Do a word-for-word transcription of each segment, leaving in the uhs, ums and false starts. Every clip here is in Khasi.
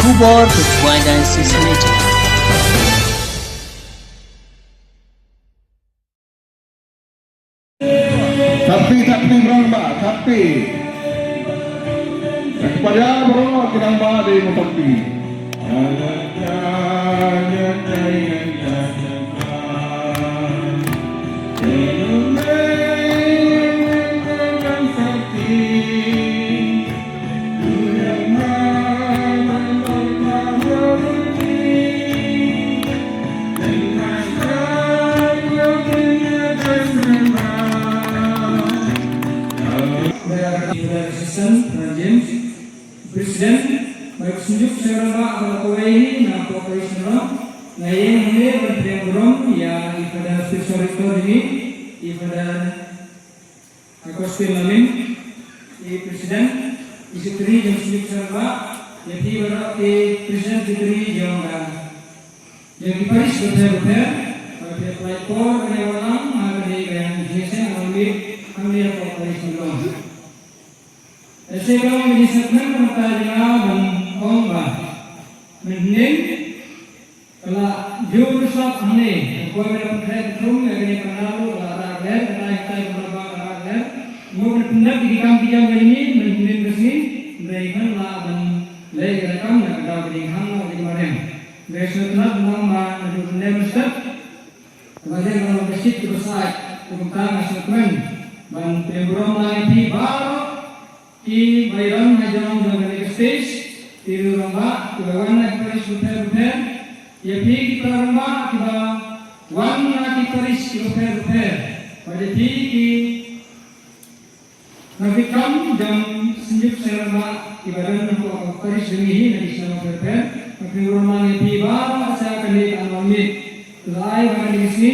Khubor ka Jowai Diocese Radio. Tapi, tapi berang ba, tapi. Kepada bro kita ba di mutaki. President, bad ka Synjuk Shnong Rangbah, bad kawei hi na pdeng parish Nongkrem, nga ïeng hangne ban pdiang burom ïa i Father Spiritual Rector jong ngi, i Father Augustine Lamim, i President, i Secretary jong Synjuk Shnong Rangbah, ïa phi baroh ki President Secretary jong ka, jong ki parish bapher bapher, bad phi pynlait por kane wan lang ha kane ka ïing jingïaseng Nongmit hangne hapoh parish Nongkrem. Lehse ka long ka jingsngewkmen na ka bynta jong nga ban ong ba mynhynnin ka la jur sap hangne, ka por ba la pynkhreh pynthrum ïa kane ka pandal ruh ka la rah ler, ka dei ka dei ka la rah ler. Mut ban pyndep ïa ki kam ki jam jong ngi mynhynnin ka sngi, hynrei ngan lah ban leh ïa ka kam na ka daw ka jingkhang noh ïa ka mariang. Hynrei sngewtynnat ban ong ba naduh mynne mynstep, ka mariang ka long ka shit kaba sait, te kumta nga sngewkmen ban pynburom lang ïa phi baroh ki ba ïadon ha jrong jong kane ka stage, ki riew rangbah kiba wan na ki parish bapher bapher, ïa phi ki para rangbah kiba wan na ki parish ki bapher bapher, bad ïa phi ki nongkitkam jong Synjuk Shnong Rangbah kiba don hapoh ka parish jong ngi hi na ki shnong bapher bapher, nga pynburom lang ïa phi baroh sha kane ka annual meet. Ka la ai ba kane ka sngi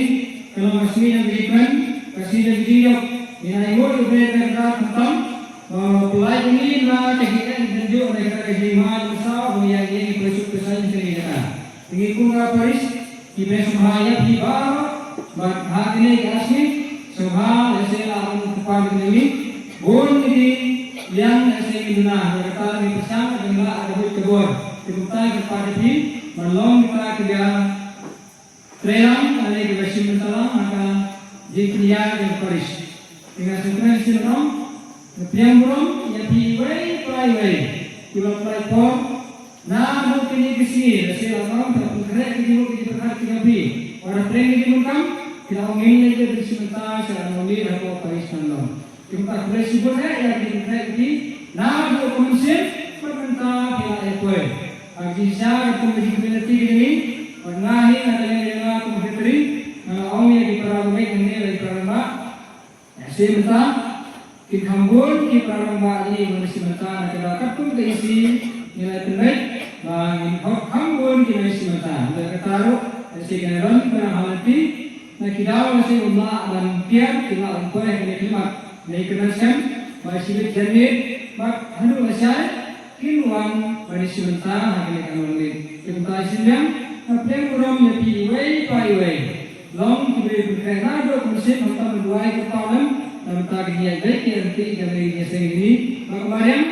ka long ka sngi jong ka jingkmen, ka sngi jong ka jingïap. Ngin ai nguh ïa U Blei ka kyrdan khamtam ba u la pynlait ïa ngi na ka jingeh jingtynjuh, na ka jingma jingsaw, ba ngi ïa ngi ïa ngi pyrshah pyrshah jingshaniah jingkata. Te ngi kum ka parish ngi pdiang sngewbha ïa phi baroh, bad ha kane ka sngi sngewbha lehse la ban kyrpad ïa ngi, bun ki liang lehse ngi duna, ïa kata ngi pyrshang ban lah ka buit ka bor. Te kumta ngi kyrpad ïa phi ban long kita kiba Treilang, ale kiba shim bynta lang ha ka jingpynïaid jong ka parish. Te nga sngewkmen shisien ban ong, nga pdiang burom ïa phi iwei pa iwei kiba la pynlait por naduh kine ki sngi, lehse la ong, te la pynkhreh ki jingmut ki jingpyrkhat ki jong phi, wat la pdiang ki jingdonkam, ki la ong ngin leit ban shim bynta sha Nongmit hapoh parish Nongkrem. Te kumta khublei shibun eh ïa ki jingpynlait ki naduh ka mynsiem bad mynta phi la ïa poi. Ka jingshisha katkum ka jingkmen lynti ka jong ngi, bad nga hi na ka liang jong nga kum secretary, nga la ong ïa ki para bangeit hangne bad ki para rangbah, ïa shi mynta kin kham bun ki para rangbah jong ngi ban ïashim bynta na ka daw katkum ka E C ngi la pynbeit ba ngin khot kham bun ki ban ïashim bynta. Bad kata ruh ïa shi ki nongïalam ki para rangbah lynti na ki daw lehse ym lah ban kiar, kin lah ban poi ha kane ka khlieh mat. Nga kyrmen skhem ba shibit janmiet bad haduh lashai kin wan ban ïashim bynta ha kane ka annual meet. Te kumta i Synlang, nga pdiang burom ïa phi iwei pa iwei. Long kiba ïa pynkhreh naduh ka mynsiem, khamtam ban duwai kyrpad lem na bynta ka jingïaid beit ki lynti jong ka ïing jong ka seng jong ngi. Ba ka mariang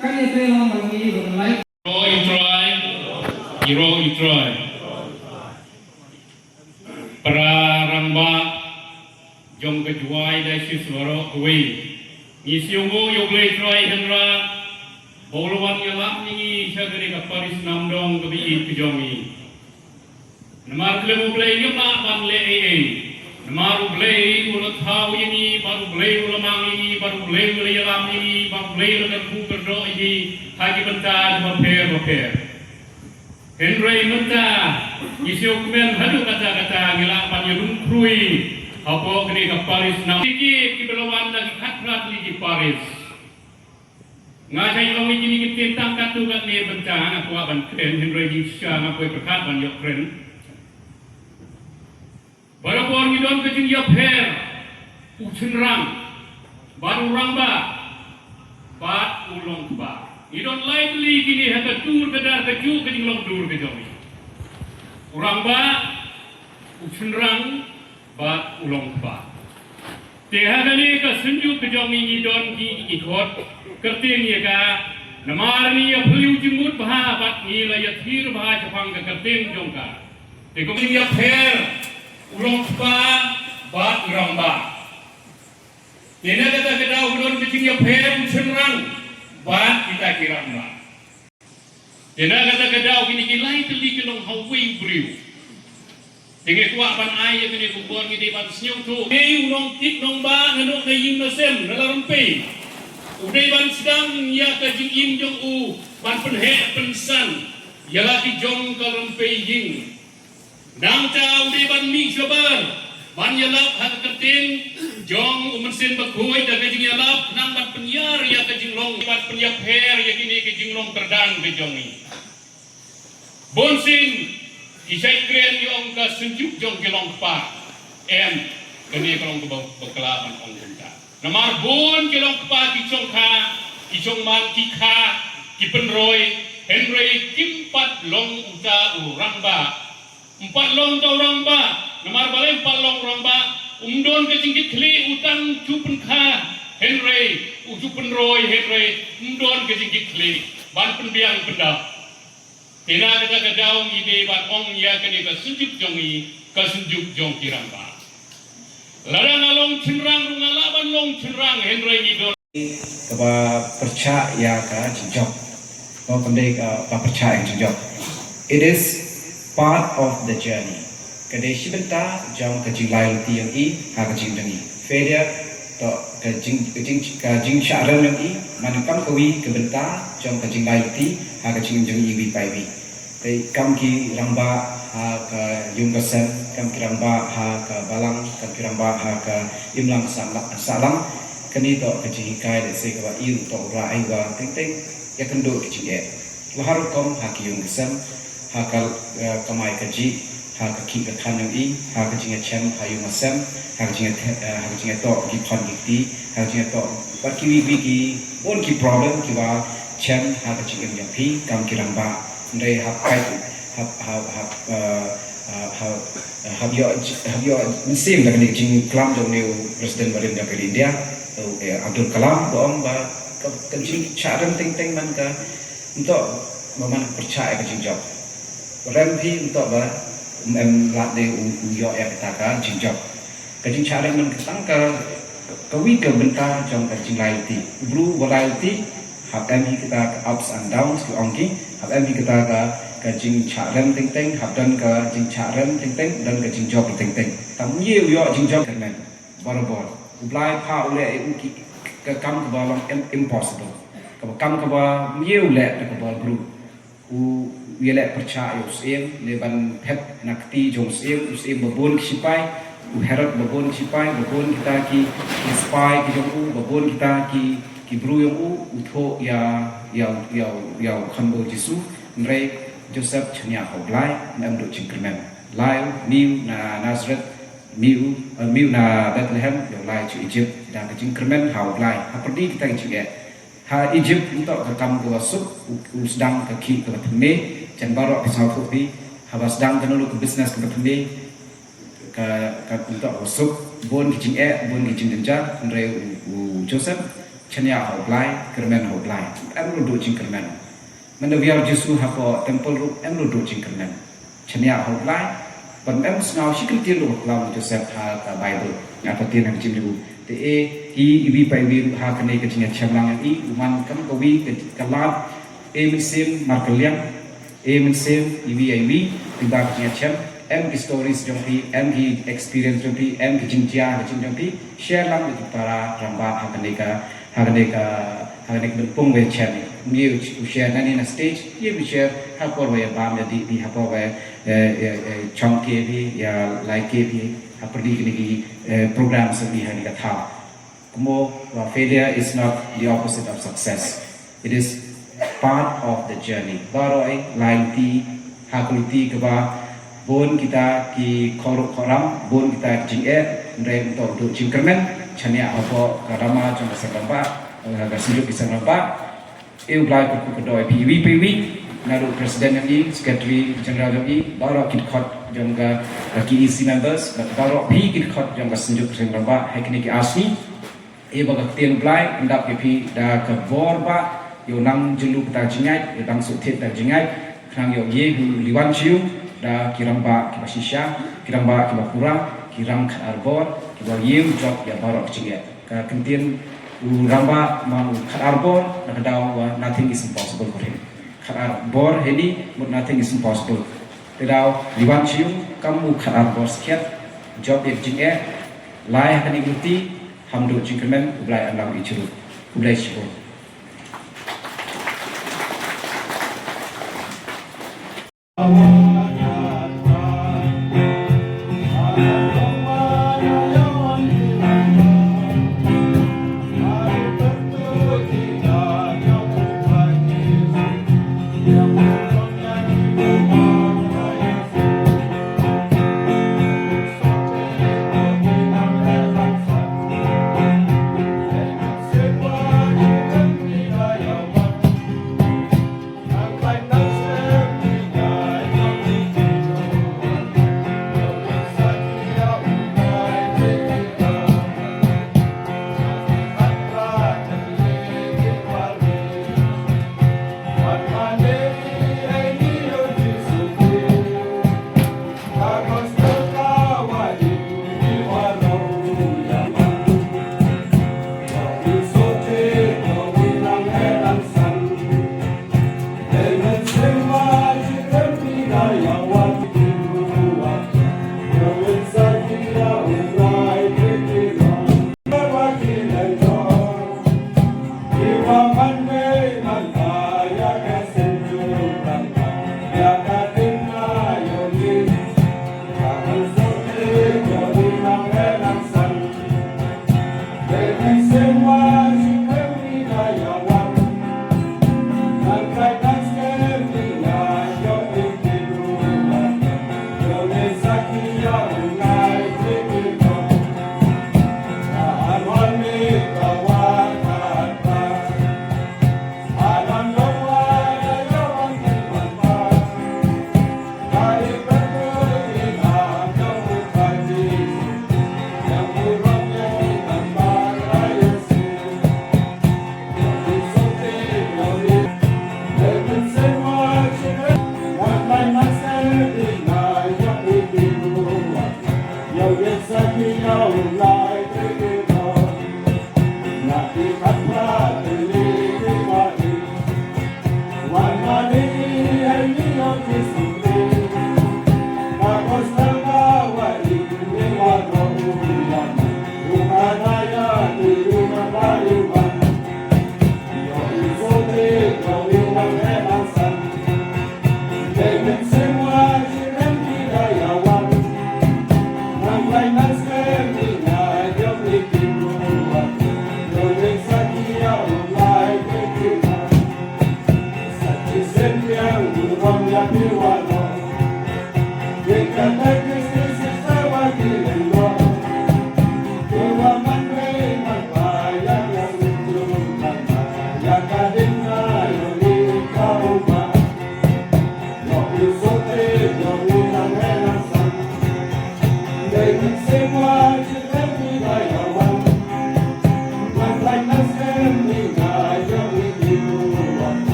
kan ïatrei lang bad ngi, ba kan lait. Ïaroh ïa U Trai. Ïaroh ïa U Trai. Para rangbah jong ka Jowai Diocese baroh kawei, ngi sngewnguh ïa U Blei Trai hynrei ba u la wan ïalam ïa ngi sha kane ka parish Namdong kaba ïeit ka jong ngi. Namar khlem U Blei ngim lah ban leh ei ei. Namar U Blei u la thaw ïa ngi, bad U Blei u la mang ïa ngi, bad U Blei u la ïalam ïa ngi, bad U Blei u la kyrkhu kyrdoh ïa ngi ha ki bynta kiba pher bapher. Hynrei mynta ngi sngewkmen haduh katta katta ngi lah ban ïalum khrui hapoh kane ka parish Nam. Ki, kiba la wan na ki khatphra tylli ki parish. Nga shait ong ïa kine ki ktien tang katto katne bynta, nga kwah ban kren, hynrei jingshisha nga poi pyrkhat ban ïoh kren. Barabor ngi don ka jingïapher, u shynrang bad u rangbah bad u longkpa. Ngi don lai tylli kine ha ka dur ka dar, ka juk ka jinglong dur ka jong ngi. U rangbah, u shynrang bad u longkpa. Te ha kane ka synjuk ka jong ngi ngi don ki, ki khot kyrteng ïa ka Namar ngi ïa phylliew jingmut bha bad ngi la ïa thir bha shaphang ka kyrteng jong ka. Te kum ngi ïa pher u long kpa bad u rangbah. Te na kata ka daw ka don ka jingïapher u shynrang bad kita ki rangbah. Te na kata ka daw kine ki lai tylli ki long ha uwei u briew. Te ngi kwah ban ai ïa kane ka khubor ngi dei ban sngewthuh. Ei u nongkit nongbah na noh na ïing na sem na la rympei. U dei ban sdang ïa ka jingim jong u ban pynheh pynsan ïa la ki jong ka rympei ïing. Nangta u dei ban mih shabar ban ïalap ha ka kyrteng jong u Mynsiem Bakhuid da ka jingïalap nang ban pynïar ïa ka jinglong ban pynïapher ïa kine ka jinglong kyrdan ka jong ngi. Bun sien ki shait kren ïa ong ka synjuk jong ki longkpa. Em, kane ka long kaba bakla ban ong kumta. Namar bun ki longkpa ki shong kha, ki shong man ki kha, ki pynroi, hynrei kim pat long uta u rangbah. Ym pat long uta u rangbah, namar balei ym pat long u rangbah, um don ka jingkitkhlieh u tang ju pynkha, hynrei u ju pynroi, hynrei um don ka jingkitkhlieh ban pynbiang pyndap. Te na kata ka daw ngi dei ban ong ïa kane ka synjuk jong ngi, ka synjuk jong ki rangbah. Lada nga long shynrang ruh nga lah ban long shynrang hynrei ngi don. Kaba pyrshah ïa ka jingjop. Mo kam dei kaba pyrshah ïa ka jingjop. It is part of the journey. Ka dei shi bynta jong ka jinglai lynti ïong i ha ka jingdang i. Failure to ka jing ka jing ka jingshah rem ïong i man kam kawi ka bynta jong ka jinglai lynti ha ka jingdang i wi pai wi. Te kam ki rangbah ha ka ïung ka sem, kam ki rangbah ha ka balang, kam ki rangbah ha ka imlang sahlang, sahlang. Kane to ka jinghikai da se kaba i to u rai wa teng teng ïa kynduh ki jingeh. Wa ha rukom ha ki ïung ka sem, ha ka, eh, kamai kajih, ha ka khih ka khan ïong i, ha ka jingïachem ha ïung ka sem, ha ka jingïa, eh, ha ka jingïatoh ki khon ki kti, ha ka jingïatoh bad kiwei kiwei ki bun ki problem kiwa chem ha ka jingim ïong phi kam ki rangbah. Hynrei hap kai hap hap hap eh, eh, hap eh, hap ïoh hap ïoh mynsiem da kane ka jingklam jong u President barim jong ka India, eh, Abdul Kalam, ba ong ba ka ka jingshah rem teng teng man ka nto ba man ka pyrshah ïa ka jingjop. Rem phi nto ba em lad de u u ïoh ïa kata ka jingjop. Ka jingshah rem man ka tang ka kawi ka bynta jong ka jinglai lynti. U bru wa lai lynti hap em hi kata ka ups and downs ki ong ki, hap em hi kata ka ka jingshah rem teng teng, hap don ka jingshah rem teng teng, don ka jingjop teng teng. Tang ïa u ïoh jingjop kyrmen. Barabor u Blai pha u leh ïa u ki ka kam kaba long im- impossible, kaba kam kaba ym ïa u leh da kaba bru. U ïaleh pyrshah ïa u syiem ne ban phet na kti jong u syiem, u syiem ba bun ki sipai, u Herod ba bun ki sipai, ba bun kita ki ki spy ki jong u, ba bun kita ki ki bru jong u, u thoh ïa ïa ïa ïa u khon ba u Jisu. Hynrei Joseph chaniah ha u Blai, ym em duh jingkyrmen. Lai u, mih u na Nazareth, mih u, eh, mih u na Bethlehem, ïa u lai sha Egypt, da ka jingkyrmen ha u Blai. Ha pyrdi kita ki jingeh. Ha Egypt nto ka kam kaba suk, u, u sdang ka khih kaba thymme, jan baroh phi sngewthuh phi, haba sdang kano kano ka business kaba thymme, ka ka nto kaba suk, bun ki jingeh, bun ki jingjynjar, hynrei u, u Joseph, chaniah ha u Blai, kyrmen ha u Blai. Em ruh duh jingkyrmen. Mynda wiar Jisu hapoh temple ruh em ruh duh jingkyrmen. Chaniah ha u Blai, ban em sngew shi kyntien ruh klam Joseph ha ka Bible. Nga patien ha ka jingmut. Te e, i, iwi pa iwi ruh ha kane ka jingïachem lang i, u man kam kawi ka, ka lad, e mynsiem markylliang, e mynsiem iwi iwi, kiba ka jingïachem, em ki stories jong phi, em ki experience jong phi, em ki jingjia ka jing jong phi, share lang da ki para rangbah ha kane ka ha kane ka ha kane ka bynpung ba ïa chem. Ym ïa u share nangne na stage, ïa u share ha por ba ïa bam ïa dih, dih ha por ba ïa, eh, eh, eh, chong ke bi, ïa lai ke bi, ha pyrdi kine ki, eh, program sa bi ha kane ka thaw. Kumno ba failure is not the opposite of success. It is part of the journey. Baroh i lai lynti ha ka lynti kaba bun kita ki khoruk khoram, bun kita ki jingeh, hynrei nto duh jingkyrmen, chaniah hapoh ka rama jong ka seng rangbah, eh, ka synjuk ki seng rangbah. E u Blai kyrkhu kyrdoh ïa phi iwi pa iwi, naduh president jong i, secretary general jong i, baroh ki dkhot jong ka, ka K E C members, bad baroh phi ki dkhot jong ka synjuk seng rangbah, ha kine ki ar sngi. E ba ka ktien Blai, ym dap ïa phi da ka bor ba, Ïoh nang jylliew bad ka jingngeit, ïoh nang sngewthuh bad ka jingngeit, khnang ïoh ïeng u liwan jong u da ki rangbah kiba shisha, ki rangbah kiba pura, ki rang khatar bor, kiba ïeng jop ïa baroh ka jingeh. Ka ktien u rangbah man u khatar bor, na ka daw ba nothing is impossible for him. Khatar bor hangne, mut nothing is impossible. Te daw liwan jong u kam u khatar bor skhem, jop ïa ka jingeh, lai ha kane ka lynti, haduh jingkyrmen, U Blai un ïarap ïa u. Khublei shibun.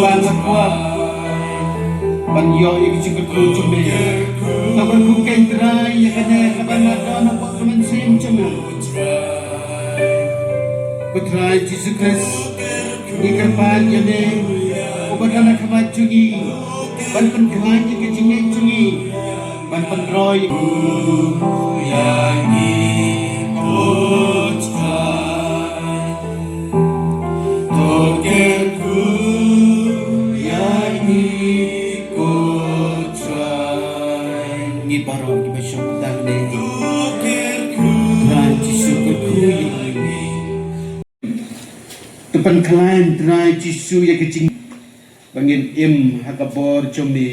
Ban sa kwah ban ïoh ïa ka jingkyrkhu jong me. Ka ban kyrkhu kein Trai ïa kane kaba nga don hapoh ka mynsiem jong nga. Ko Trai Jisu Khrist, ngi kyrpad ïa me uba don ha khmat jong ngi ban pynkhlaiñ ïa ka jingngeit jong ngi. Ban pynroi ïa ngi ko Trai. To kyrkhu ïa ngi ko Trai. Ngi baroh ngi ba shong tang ne. To kyrkhu Trai Jisu kyrkhu ïa ngi. To pynkhlaiñ Trai Jisu ïa ka jing ba ngin im ha ka bor jong me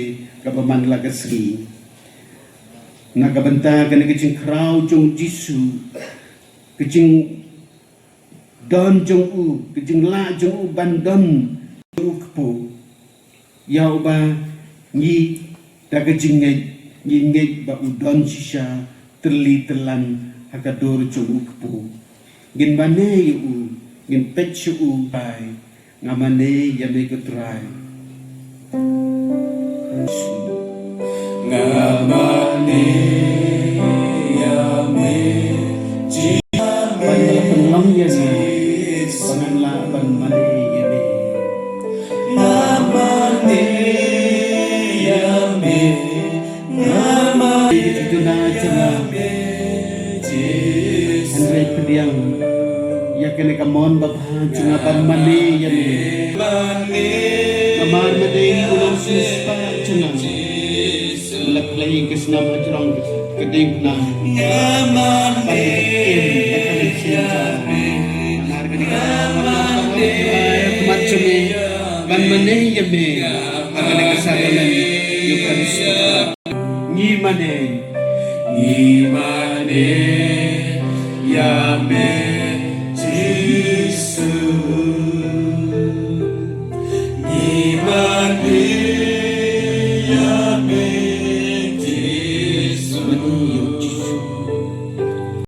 kaba man la ka sngi. Na ka bynta kane ka jingkhraw jong Jisu, ka jingdon jong u, ka jinglah jong u ban don jong u kpu. Ïa uba ngi da ka jingngeit, ngi ngeit ba u don shisha tylli tyllan ha ka dur jong u kpu. Ngin mane ïa u, ngin peit sha u, Trai. Nga mane ïa me ko Trai. Nga mane ïa me, Jisu. Ban la pynlong ïa nga, ba ngan lah ban mane ïa me. Nga mane ïa me, nga mane ïa me. Jisu na jong nga. Hynrei pdiang ïa kane ka mon ba bha jong nga ban mane ïa me. Namar me dei u nongsiewspah jong nga. Me la khlei ka snam hajrong ka diengphna. Ban im da kane ka synshar. Namar kane ka mon ba bha jong nga ha khmat jong me ban mane ïa me ha kane ka sakramen Eucharist. Ngi mane. Ngi mane ïa me Jisu. Ngi mane ïa me Jisu. Mane ïa u Jisu.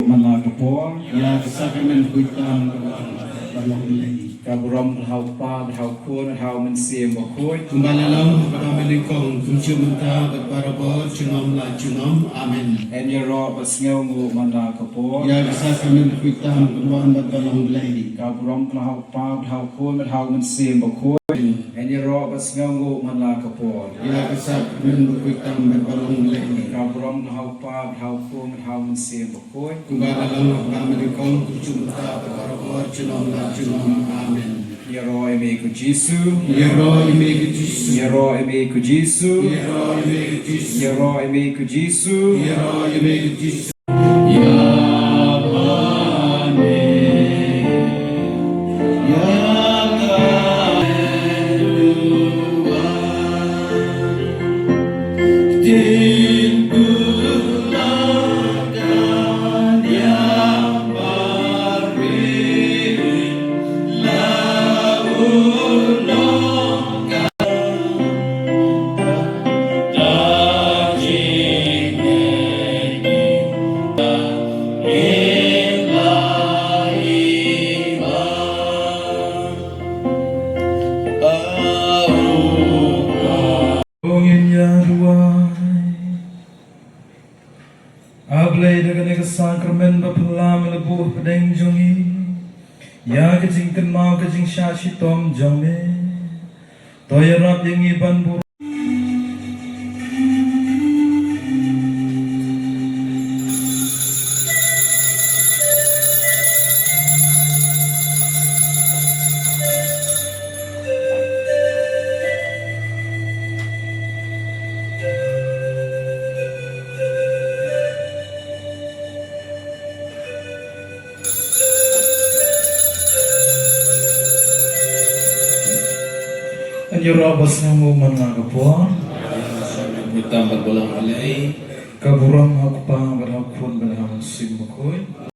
Man la ka por. Ïa ka sakramen khuid tam kaba long Blei. Ka burom ka la ha u Kpa, ka la ha u Khun, ka la ha u Mynsiem Bakhuid. Kumba la long ha kaba mynnyngkong, kumjuh mynta bad barabor, junom la junom. Amen. Ngin ïaroh bad sngewnguh man la ka por. Ïa ka sakramen khuid tam kaba wan bad ba long Blei. Ka burom ka la ha u Kpa, ka la ha u Khun, ka la ha u Mynsiem Bakhuid. Ngin ïaroh bad sngewnguh man la ka por. Ïa ka sakramen khuid tam bad ba long Blei. Ka burom ka la ha u Kpa, ka la ha u Khun, ka la ha u Mynsiem Bakhuid. Kumba la long ha kaba mynnyngkong, kumjuh mynta bad barabor, junom la junom. Amen. Ïaroh ïa me ko Jisu. Ïaroh ïa me ko Jisu. Ïaroh ïa me ko Jisu. Ïaroh ïa me ko Jisu. Ïaroh ïa me ko Jisu. Ïaroh ïa me ko Jisu. Ïa mane. Ïa mane. Ngin ïa duwai. A Blei, da kane ka sakramen ba phylla me la buh hapdeng jong ngi ïa ka jingkynmaw ka jingshah shitom jong me. To ïarap ïa ngi ban buh Ngi ïaroh bad sngewnguh man la ka por. Khuid tam bad ba long Blei. Ka burom ha u Kpa bad ha u Khun bad ha u Mynsiem Bakhuid.